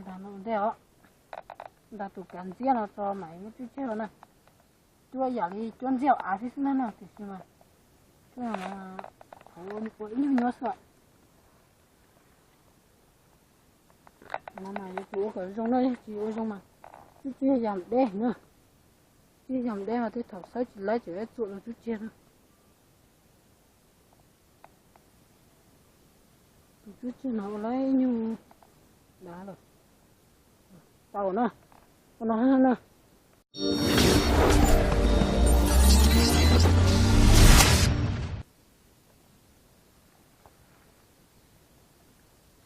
Ntej os, nta tus kav ntxiab no tso mam muab cuab tseg na. Cuab yam li cuab ntxiab av xwb xwb na, tiam sis mas thaum ua ib nyuag nyuaj xwb. No mas yuav tsum ua kom zoo na, yog tsis ua zoo mas cuab tseg yam deb na. Cuab tseg yam deb mas tej thaum xawb tsis laib tseem txuam los cuab tseg na. Tus cuab tseg no ua lawm ib nyuag dav lawm. Tau na, ua no na.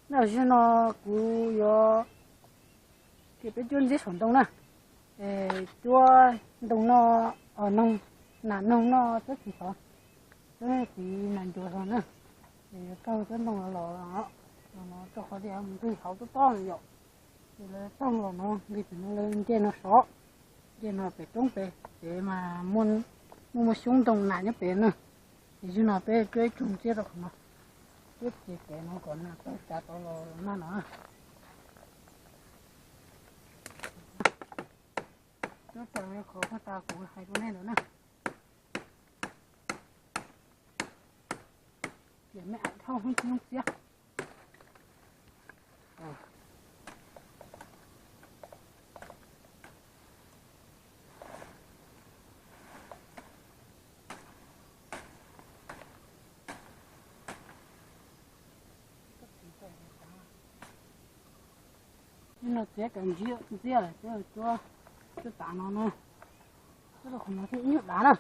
Na, zaum no kuv yuav, ces peb cuab ntxiab saum ntoo na. Cuab ntoo no, noog, nas noog no txob txiv xov, txob txiv nas ncuav xov na. Ces yuav taug txob ntoo los los no, rau qhov tias mus nqis hauv tob tob no yom. Ces lawv taug los no nqis pem no, lawv nce no sov, nce no pem roob pem ces mas muaj, muaj xyoob ntoo nas nyob pem na. Ces zaum no peb cuab ib tug ntxiab rau qhov no, cuab ces pem no kom nas tawg tsav tod los nag no. Cuab raws li qhov uas tas kuv hais rau nej ntawd na. Ces me ab dhau hwj tsis yooj txiab. Ib no txiav kav ntxiab, ntxiab lawm, cuab, cuab tas no na. Cuab rau qhov no thiaj ib nyuag dav na.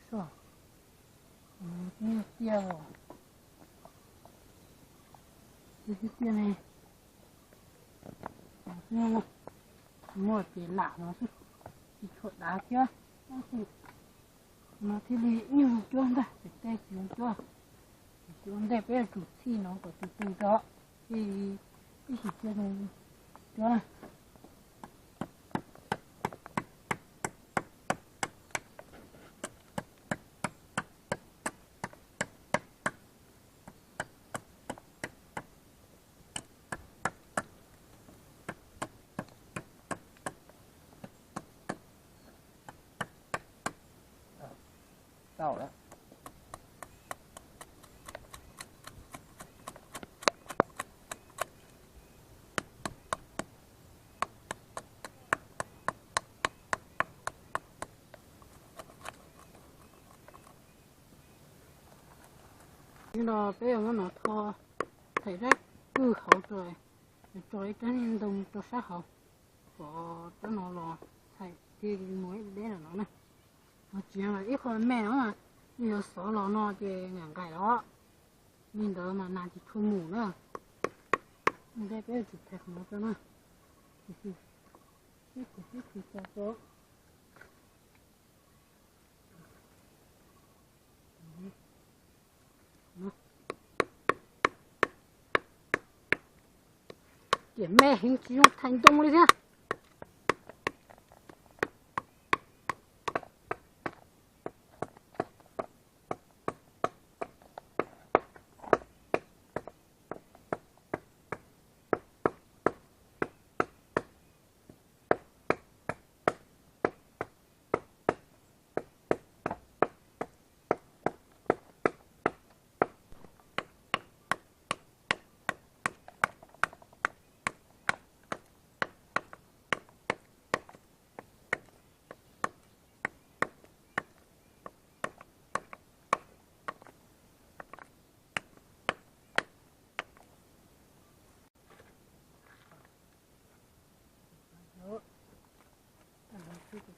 Tiaj, tiaj ne, muaj ces lam no xwb, tsis tshua dav thiab. No thiaj li ib nyuag cuab ntag, ces tej tsis zoo cuab. Ces ua ntej peb yuav tsum txhij no kom tus tus tso, thiaj li ib sim cia cuab na. Tau lawm. Nim no peb yuav muab no tho, thaim rab kwj hauv rau, tso ib rab niag ntoo rau sab hauv, kom rab no los thaim thiaj mus ib deb no na. Ho tsis yog ib qho me no, yog yuav xov los no ces nqaim nqaim los, li ntawd mas nas tsis tshua mus na. Ua ntej peb yuav tsum thaim qhov no rau na. Tiam sis, tiam sis tso rau. Tiam me heev tsis zoo thaim ntoo li thiab.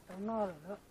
Tau noj lawm.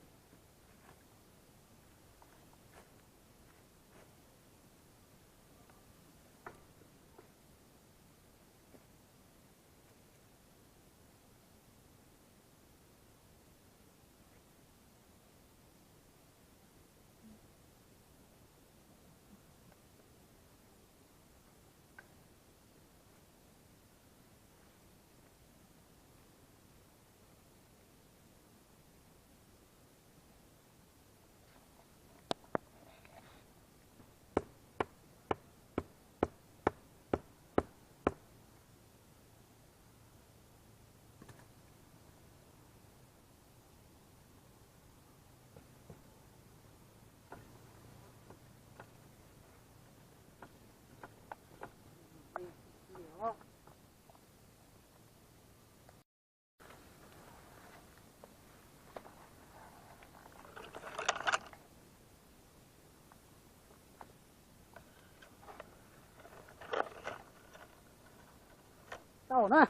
Tau lawm.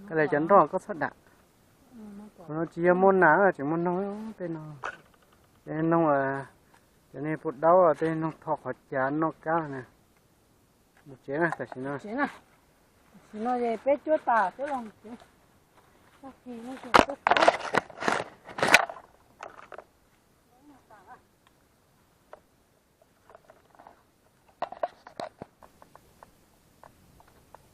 Koj li cov nroj koj txhob dam. Qhov no tsis yog muaj nas, tseem muaj noog tej no. Ces noog, cov niag pua daub tej noog tho qhov cav noj kab na. Mus tsev na, tam sim no. Tam sim no peb cuab tas peb los tsev.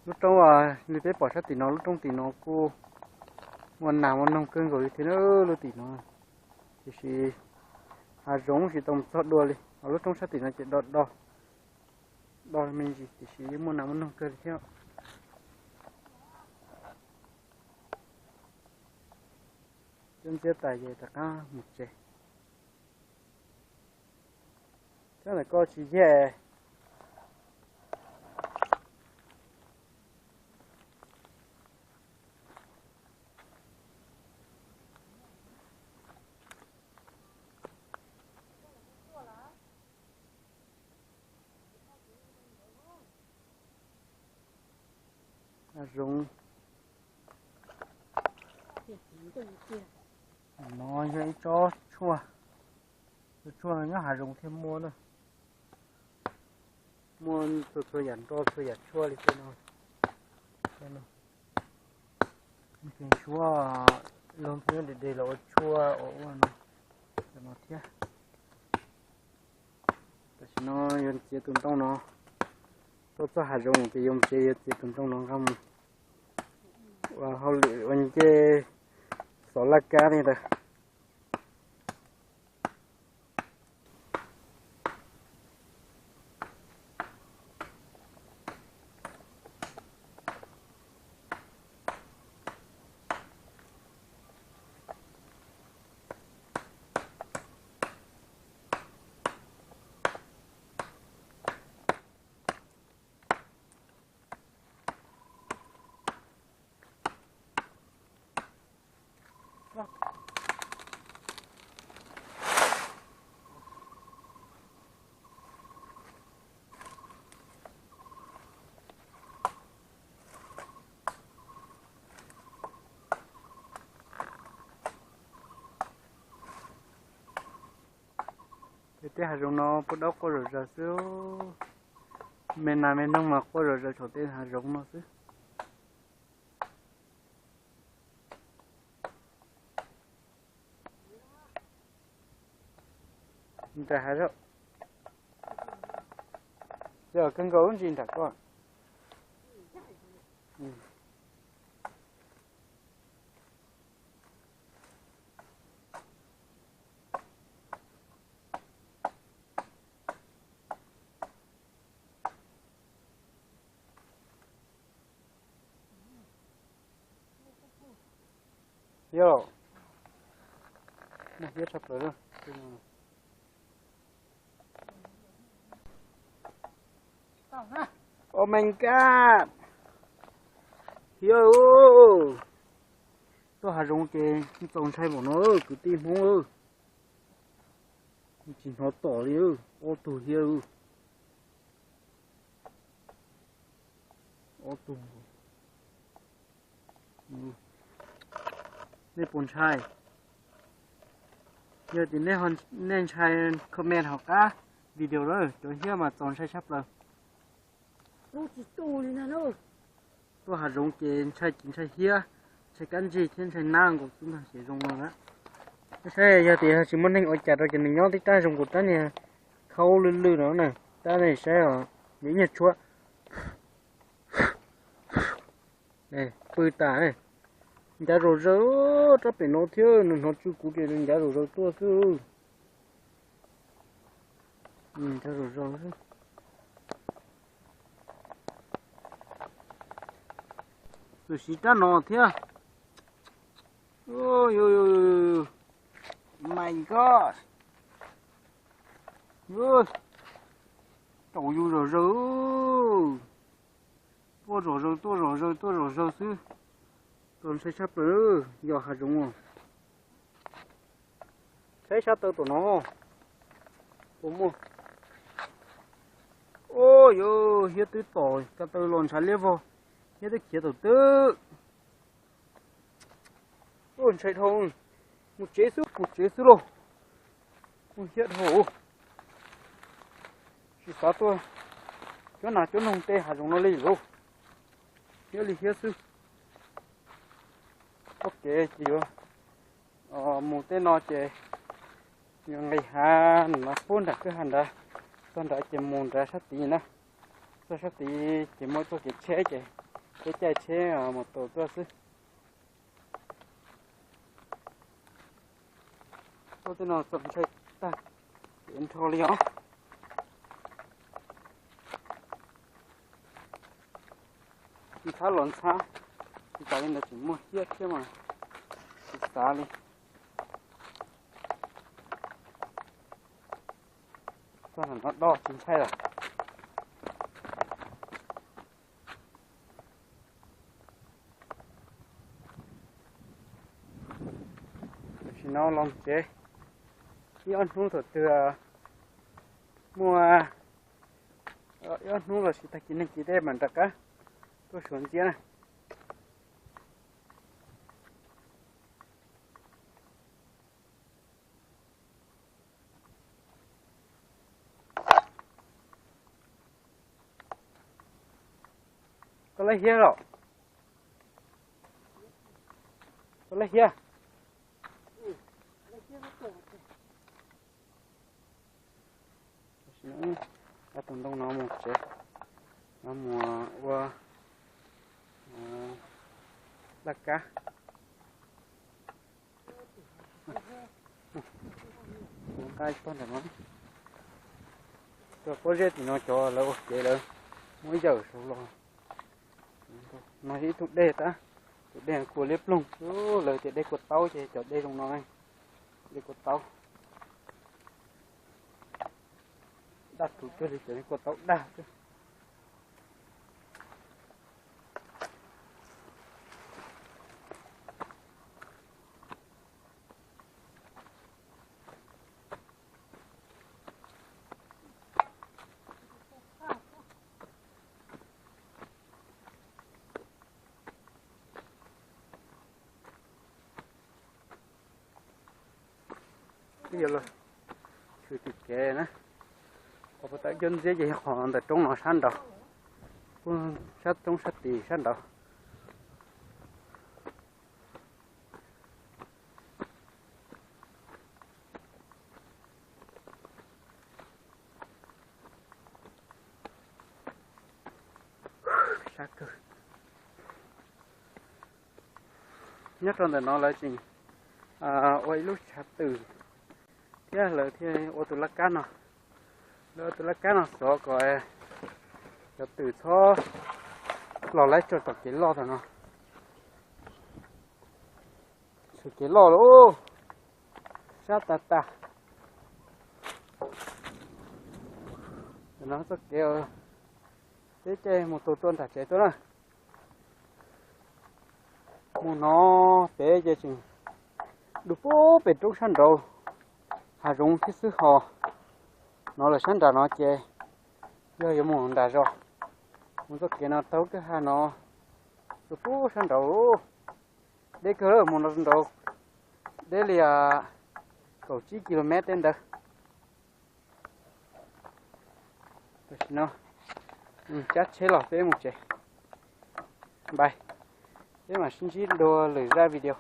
Lub roob li peb pom sab tim no, lub roob tim no kuj muaj nas muaj noog kawg nkaus li thiab na, lub tim no. Tiam sis hav zoov tsis tau mus txog dua li, ho lub roob sab tim no ces do do, do me ntsis tiam sis yeej muaj nas muaj noog kawg li thiab. Cuab ntxiab tas ces rov qab mus tsev. Thiab ntawm koj tsis yag. Hav zoov. No yog ib tsob tshuaj, tshuaj nyob hav zoov thiaj muaj na. Muaj txhua txhua yam nroj txhua yam tshuaj li tej no. Suav los nyob deb deb los ua tshuaj ua ua no, no thiab. Tam sim no yuav txiav tus ntoo no, tuaj txog hav zoov ces yuav mus tsev, yuav txiav tus ntoo no nqa mus ua hauj lwm ua ncej xov laj kab li ntawd. Tej hav zoov no pua daub quaj zom zaws xwb. Me nas me noog mas quaj zom zaws saum tej hav zoov no xwb. Nram hav zoov, kawg nkaus lub ntsis nram ko. Yog, muaj hiab tshaj plaws. Oh my God, hiab, tuaj hav zoov ces txaus ntshai npaum no kwv tij Hmoob. Tsis hnov tom li, ob tug hiab, ob tug. Nej puas ntshai? Yog tias nej ntshai comment hauv qab video na, cov hiab mas txaus ntshai tshaj plaws. Tuaj hav zoov ces ntshai ntshai hiab, ntshai kab ntsig thiab ntshai nab nkaus xwb ntag, ces zoo no na. Saib yog tias tsis muaj neeg ua cas rau ces nws nyob tib rab zoo nkaus rab niag khaub lwj lwj no na, rab ne saib os, yog ib nyuag tshuab pw tas. Ncav zom zaws, rab pem no thiab nws hnov tsw kuv ces ncav zom zaws tuaj xwb. Ncav zom zaws xwb. Txawm siv rab no thiab. My God, raum yus zom zaws, tuaj zom zaws tuaj zom zaws tuaj zom zaws xwb. Txaus ntshai tshaj plaws, yog hav zoov. Saib sab taw tom no puas muaj. Ua yuav hiab twb tom ko taw los ntshav liab vog, hiab twb khiav thaum twg. Ntshai dhau, mus tsev xwb, mus tsev xwb lauj. Mus hiab dhau, tsis xav tuaj cuab nas cuab noog tej hav zoov no li lauj. Hiab li hiab xwb. Ua kev ces yuav mus tej no ces yuav nqis hav no pub nram kwj ha nrad, txog nrad ces mus nrad sab tid na. Txog sab tid ces muaj txoj kev tsheb ces peb caij tsheb mus tau tuaj xwb. Tuaj tej no txaus ntshai tag kev nrho li os. Ntxhab los ntxhab, tsis tas li ntawd tseem muaj hiab thiab mas tsis xav li. Txog no do tsis ntshai lawm. Tam sim no los tsev ib ob hnub thaum twg muaj ib ob hnub los sis tag kis neeg kis dej mam rov qab tuaj suav ntxiab na. Koj lab hiab los? Koj lab hiab? Tab tus ntoo no mus tsev, no mus ua laj kab. Ua nqaij tag ntawm no. Cov pob zeb tim no cov lawv ua kev lawv muab yawm saud los. No yog ib tug dej tab, tus dej kua liab ploog, lawv tias dej kua taub ces cov dej zoo no, dej kua taub. Daj tus cuag li cov kua taub daj xwb. Twb yuav los tshwm tim kev na. Qhov puag ta cov ntxiab ces yog qhov ntawm roob no sab nraud, sab roob sab tid sab nraud. Nyob rau ntawm no lawv tseem ua ib lub tshav twm thiab lawv thiaj ua tus laj kab no. Lawv ua tus laj kab no xov kom cov twm txhob los laib tso tom kev loj tom no. Txhua kev loj lawm, sab tas tas. Tam no txoj kev peb caij mus tus tuaj nram tsev tuaj na. Mus no pem ces tseem dua pem roob sab nraud, hav zoov thiab xwb ho. No lawm sab nram no ces yog yuav mus nram zos, mus txoj kev no taug kwj ha no rau pem sab nraud. Deb kawg mus no nraud, deb li kaum tsib ki lo mev tej ntawd. Tam sim no cab tsheb los peb mus tsev. Bye, peb mam sib ntsib dua lwm zaj video.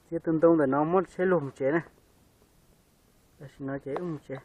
Txiav tus ntoo ntawm no muab tsheb luag mus tsev na. Tam sim no ces wb mus tsev.